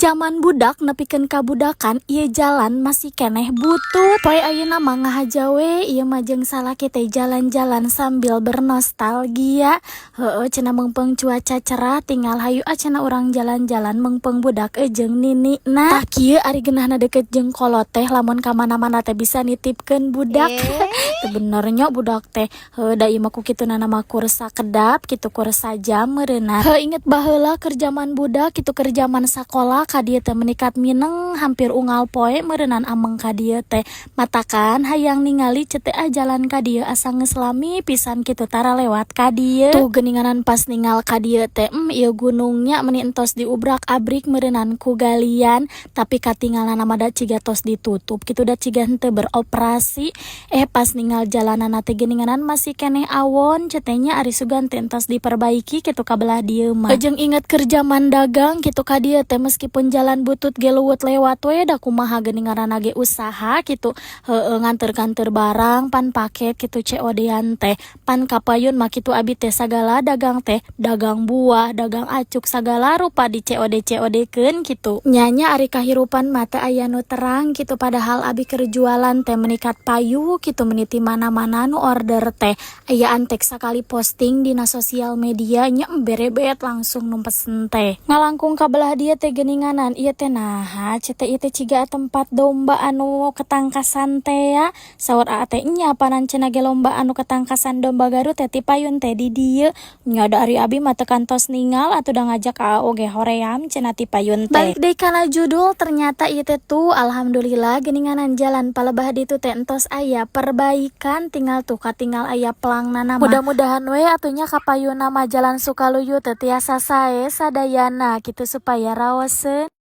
Ti zaman budak nepikeun ka budakan, ieu jalan masih keneh butut. Poe ayeuna mah ngahaja we ieu mah jeung salaki teh jalan-jalan sambil bernostalgia. Heueuh, cenah meungpeung cuaca cerah, tinggal hayu ah cenah urang jalan-jalan meungpeung budak jeung ninina. Tah, kieu ari geunahna deket jeung kolot teh, lamun ka mana-mana teh bisa nitipkeun budak. Teu bener nya budak teh. Heuh, da ieu mah ku kituna mah kur sakedap kitu, kur sajam meureunna. Heuh, inget baheula keur jaman budak kitu, keur jaman sakola ka dieu teh menikat mineng hampir unggal poe meureunan ameng ka dieu teh. Matakan hayang ningali ce teh ah, jalan ka dieu asa geus lami pisan kitu tara lewat ka dieu. Tuh geuninganan pas ningal ka dieu teh, ieu gunungnya meni entos diubrak-abrik meureunan ku galian, tapi katingalna mah da ciga tos ditutup kitu, da ciga henteu beroperasi. Eh, pas ningal jalanana teh geuninganan masih keneh awon ce teh nya, ari sugan teh entos diperbaiki kitu ka belah dieu mah. Jeung inget keur jaman dagang kitu ka dieu teh, meskipun jalan butut ge luwut lewat we, da kumaha geuning ngaranna ge usaha kitu. Heueuh, nganter-nganter barang pan paket kitu, COD-an teh. Pan kapayun mah kitu abi teh sagala dagang teh, dagang buah, dagang acuk, sagala rupa di COD COD-keun kitu. Nya nya, ari kahirupan mah teu aya nu terang kitu, padahal abi keur jualan teh menikat payu kitu, meni ti mana-mana nu order teh. Aya antek sakali posting dina sosial media nya, berebet langsung nu pesen teh. Ngalangkung ka belah dieu teh geuninganan, ieu teh naha ce teh, ieu teh ciga tempat domba anu ketangkasan teh ya. Saur aa teh, nya panan cenah ge lomba anu ketangkasan domba Garut teh ti payun teh di dieu. Nya da ari abi mah teu kantos ningal atuh, da ngajak aa oge hoream cenah ti payun teh. Balik deui kana judul, ternyata ieu teh tuh alhamdulillah geuninganan jalan palebah ditu teh entos aya perbaikan, tinggal tuh katinggal aya pelangna mah. Mudah-mudahan we atuh nya kapayunna mah jalan Sukaluyu teh tiasa sae sadayana kitu supaya raoseun.